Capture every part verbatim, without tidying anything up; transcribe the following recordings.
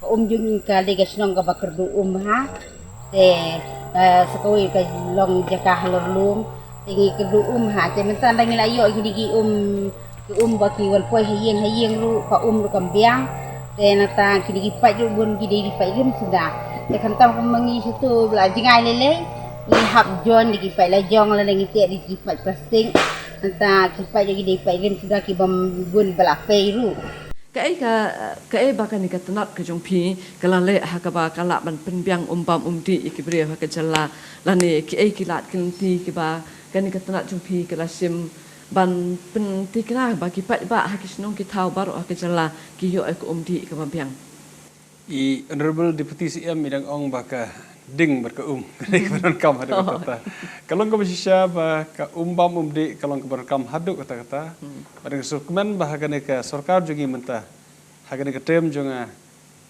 Um jong ngi ka dei ka shnong kaba kyrduh um ha. Te, eh, sa kawei ka long jaka halor lum. Te ngi kyrduh um ha. Te mynta ngi la ïoh kine ki um, ki um ba ki wan poi ha ïing ha ïing ruh, ka um ruh kam biang. Te nangta kine ki paip ruh bun ki dei ki paip rim suda. Te khamtam kum ma ngi sha tu ba la jngai lei lei. Ngi hap jon da ki paip la jong lane ngi teh da ki paip plastik. Nangta ki paip ruh ki dei paip rim suda ki bym bun ba la pei ruh. Kaei ka, kaei ba kane ka tnat ka jong phi ka la leh ha kaba ka lah ban pynbiang um bam um dih ïa ki briew ha ka jylla, lane kiei ki lad ki lynti kiba kane ka tnat jong phi ka la shim ban pynthikna ba ki paidbah ha ki shnong ki thaw baroh ha ka jylla ki ïoh ïa ka um dih kaba biang? I Honorable Deputy C M i dang ong ba ka ding bad ka um ka dei kaba donkam haduh katta katta. Ka long kaba shisha ba ka um bam um dih ka long kaba donkam haduh katta katta. Bad nga sngewkmen ba ha kane ka sorkar jong ngi mynta, ha kane ka term jong nga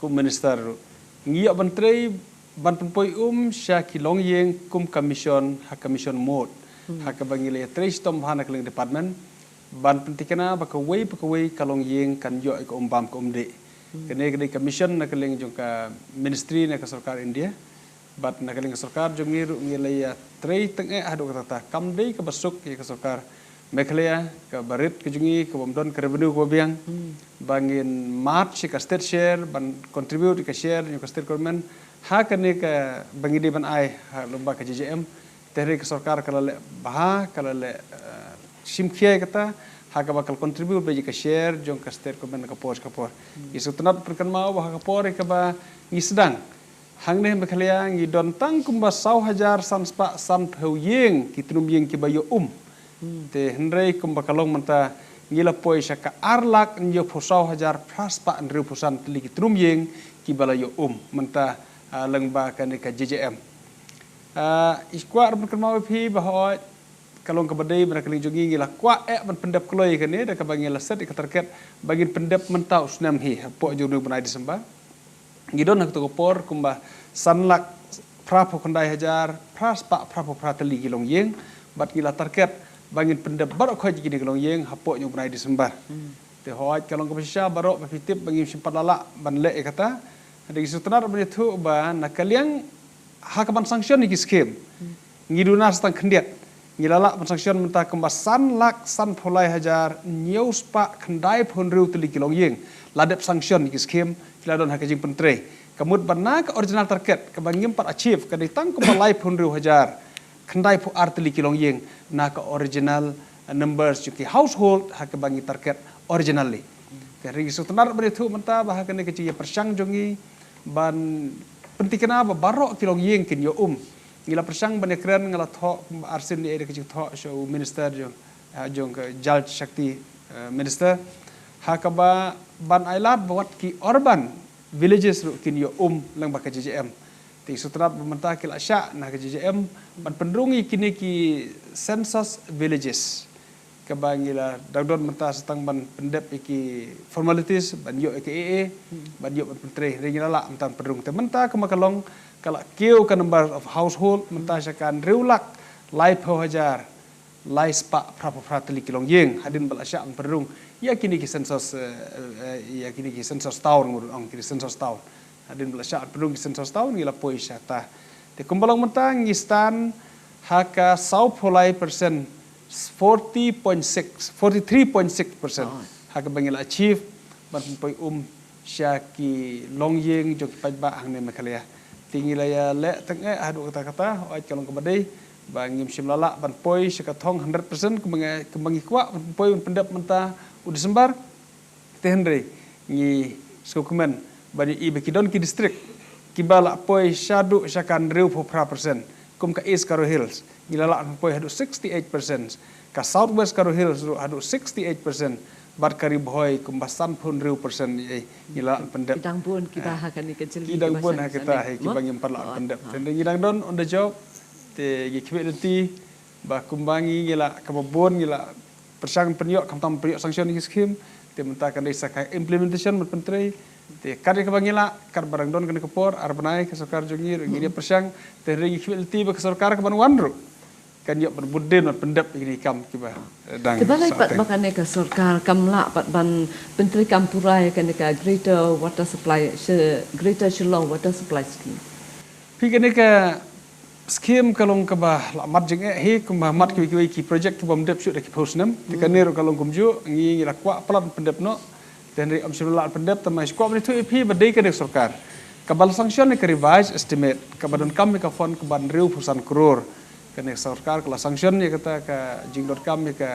kum minister ruh, ngi ïoh ban trei ban pynpoi um sha ki longïing kum ka mission, ha ka mission mode. Ha kaba ngi la ïatrei shitom bha na ka liang department ban pynthikna ba kawei pa kawei ka longïing kan ïoh ïa ka um bam ka um dih. Kane ka dei ka mission na ka liang jong ka ministry na ka sorkar India. Bad na ka liang ka sorkar jong ngi ruh ngi la ïatrei tang eh haduh katta katta. Kam dei kaba suk ïa ka sorkar Meghalaya kaba rit ka jong ngi, kabym don ka revenue kaba biang, ba ngin match ïa ka state share, ban contribute ïa ka share jong ka state government ha kane kaba ngi dei ban ai ha lyngba ka J J M. Te hynrei ka sorkar ka la leh bha, ka la leh, eh, shim khia ïa kata, ha kaba ka la contribute beit ïa ka share jong ka state government ha ka por sha ka por. Ngi sngewtynnat pynkynmaw ba ha ka por ïa kaba ngi sdang hangne ha Meghalaya ngi don tang kumba saw hajar san spah sanphew ïing ki tnum ïing kiba ïoh um. Te hynrei kumba ka long mynta ngi la poi sha ka ar lak hynñiewphew saw hajar phra spah hynriewphew san tylli ki tnum ïing kiba la ïoh um mynta, ah, lyngba kane ka J J M. Ah, i kwah ruh ban kynmaw ïa phi ba hooid ka long kaba dei ba na ka liang jong ngi ngi la kwah eh ban pyndep kloi ïa kane da kaba ngi la set ïa ka target ba ngin pyndep mynta u snem hi hapoh jong u bnai December. Ngi don ha kato ka por kumba san lak phraphew khyndai hajar phra spah phraphew phra tylli ki longïing, bad ngi la target ba ngin pyndep baroh khoit ïa kine ki longïing hapoh jong u bnai December. Te hooid ka long kaba shisha baroh ba phi tip ba ngim shym pat la lah ban leh ïa kata. Hynrei ngi sngewtynnat ban ïathuh ba na ka liang ha kaban sanction ïa ki skim ngi duna sa tang khyndiat. Ngi la lah ban sanction mynta kumba san lak sanphew lai hajar hynñiew spah khyndaiphew hynriew tylli ki longïing. La dep sanction ïa ki skim, ki la don ha ka jingpyntrei. Ka mut ba na ka original target kaba ngim pat achieve ka dei tang kumba laiphew hynriew hajar khyndaiphew ar tylli ki longïing na ka original, eh, numbers jong ki household ha kaba ngi target originally. Te hynrei ngi sngewtynnat ban ïathuh mynta ba ha kane ka jingïapyrshang jong ngi ban pynthikna ba baroh ki longïing kin ïoh um. Ngi la pyrshang ban ïakren, nga la thoh kumba arsien ïa ka jingthoh sha u minister jong, ah, jong ka Jal Shakti, eh, minister. Ha kaba ban ailad ba wat ki urban villages ruh kin ïoh um lyngba ka J J M. Te ngi sngewtynnat ba mynta ki la shah na ka J J M ban pynrung ïa kine ki census villages. Kaba ngi la dang don mynta sa tang ban pyndep ïa ki formalities ban ïoh ïa ka A A, ban ïoh ban pyntrei, hynrei ngi la lah mynta ban pynrung. Te mynta kumba ka long ka la kiew ka number of household mynta sha ka hynriew lak laiphew hajar lai spah phraphew phra tylli ki longïing hadien ba la shah ban pynrung ïa kine ki census, eh, eh, ïa kine ki census town, ngi ong kine census town. Hadien ba la shah ban pynrung ki census town ngi la poi sha ta. Te kumba long mynta ngi stand ha ka sawphew lai percent, forty point six, forty three point six percent. Ha kaba ngi la achieve ban pynpoi um sha ki longïing jong ki paidbah hangne Meghalaya. Te ngi la ïaleh tang eh haduh katta katta, hooid ka long kaba dei ba ngim shym la lah ban poi sha ka thong hundred percent kumba ngi, kumba ngi kwah ban poi ban pyndep mynta u December. Te hynrei ngi sngewkmen ban ïohi ba ki don ki district kiba la poi shaduh sha ka hynriewphew phra percent, kum ka East Garo Hills ngi la lah ban poi haduh sixty eight percent, ka South West Garo Hills ruh haduh sixty eight percent, bad ka Ri Bhoi kumba sanphew hynriew percent, eh, ngi la lah ban pyndep. Ki dang bun kiba ha kane ka jylla kiba shang, eh, kiba ngim pat lah ban pyndep. Te hynrei ngi dang don on the job, te ngi khmih lynti ba kumba ngi, ngi la kaba bun ngi la pyrshang pynïoh, khamtam pynïoh sanction ïa ki skim. Te mynta kan dei sa ka implementation ban pyntrei. Te kat ïa kaba ngi lah, kat ba dang don kane ka por, ar bnai ka sorkar jong ngi ruh ngi ïa pyrshang. Te hynrei ngi khmih lynti ba ka sorkar kaban wan ruh kan ïoh ban bud dien ban pyndep ïa kine ki kam kiba dang. Te balei pat sate. Ba kane ka sorkar kam lah pat ban pyntreikam pura ïa kane ka Greater Water Supply, Shi- Greater Shillong Water Supply Scheme? Phi, kane ka skim ka long kaba la mat jingeh hi, kumba mat kiwei kiwei ki project kiba ym dep shuh da ki phew snem. Te kane ruh ka long kumjuh, ngi ngi la kwah palat pyndep noh. Te hynrei ym shym la pyndep, te ma shu kwah ban ïathuh ïa phi ba dei kane ka sorkar kaba la sanction ïa ka revised estimate, kaba donkam ïa ka fund kaba hynriew phew san klur. Kane ka sorkar ka la sanction ïa kata ka jingdonkam ïa ka,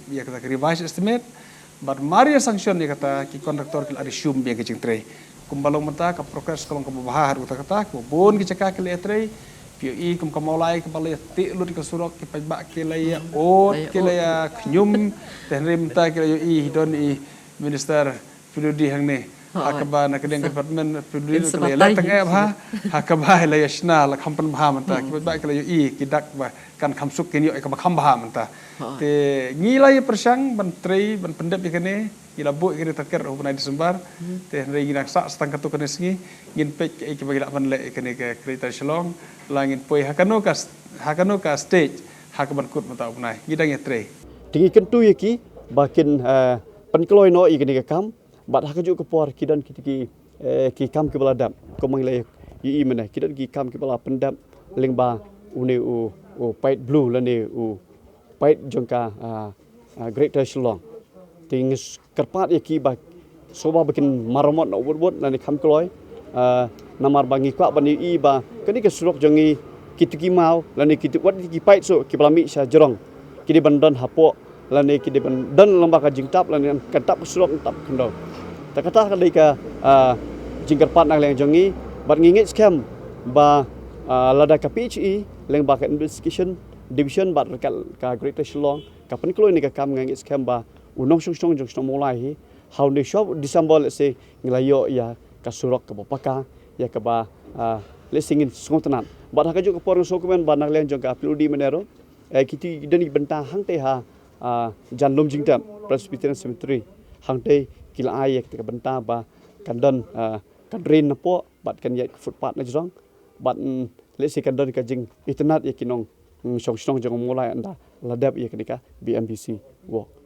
ïa kata ka revised estimate. Bad mar ïa sanction ïa kata, ki contractor ki la resume biang ka jingtrei. Kumba long mynta ka progress ka long kaba bha haduh katta katta, kiba bun ki jaka ki la ïatrei. Phi ïohi kum ka Mawlai kaba la ïateh lut ka surok, ki paidbah ki la ïa ot, ki la ïa khñium. Te hynrei mynta ki la ïohi, don i Minister P W D hangne. Ha kaba na ka liang ka department P W D ka la ïa leh tang eh bha. Ha kaba la ïa shna la kham pynbha mynta. Ki paidbah ki la ïohi, ki dak ba kan kham suk kin ïoh ïa kaba kham bha mynta. Te ngi la ïa pyrshang ban trei ban pyndep ïa kane, ngi la buh ïa kane target u bnai December. Te hynrei ngi dang sah sa tang katto katne sngi, ngin peit kaei kaba ngi lah ban leh ïa kane ka Greater Shillong, la ngin poi ha kano ka, ha kano ka stage ha kaban kut mynta u bnai. Ngi dang ïa trei. Te ngi kyntu ïa ki ba kin, eh, pynkloi noh ïa kane ka kam, bad ha kajuh ka por ki don kita ki, eh, ki kam kiba la dep. Kumba ngi la ïohi mynne, ki don ki kam kiba la pyndep lyngba une u, u pait blue lane u pait jong ka, ah, ah, Greater Shillong. Te ngi kyrpad ïa ki ba sngewbha ba kin maramot noh wut wut lane kham kloi. Ah, namar ba ngi kwah ban ïohi ba kane ka surok jong ngi, kito ki maw lane kito wat ki pait shuh kiba la mih sha jrong, ki dei ban don hapoh lane ki dei ban don lyngba ka jingtap lane kan tap ka surok, kan tap ka khyndew. Te kata ka dei ka, ah, jingkyrpad na ka liang jong ngi, bad ngi ngeit skhem ba, ah, lada ka P H E lyngba ka investigation division bad ryngkat ka Greater Shillong ka pynkloi ïa kane ka kam, nga ngeit skhem ba u nongshong shnong jong shnong Mawlai hi, ha une u shwa December, let's say, ngi la ïoh ïa ka surok kaba paka, ïa kaba, ah, let's say, ngin sngewtynnat. Bad ha kajuh ka por nga sngewkmen ba na ka liang jong ka P W D mynne ruh, eh, kito ki don ki bynta hangtei ha, ah, jan lum jingtep, Presbyterian Cemetery. Hangtei ki la ai ïa kata ka bynta ba kan don, ah, ka drain napoh bad kan ïaid ka footpath na jrong. Bad, mm, let's say, kan don ka jingitynnat ïa ki nong, mm, shong shnong jong Mawlai ynda la dep ïa kane ka B M B C walk.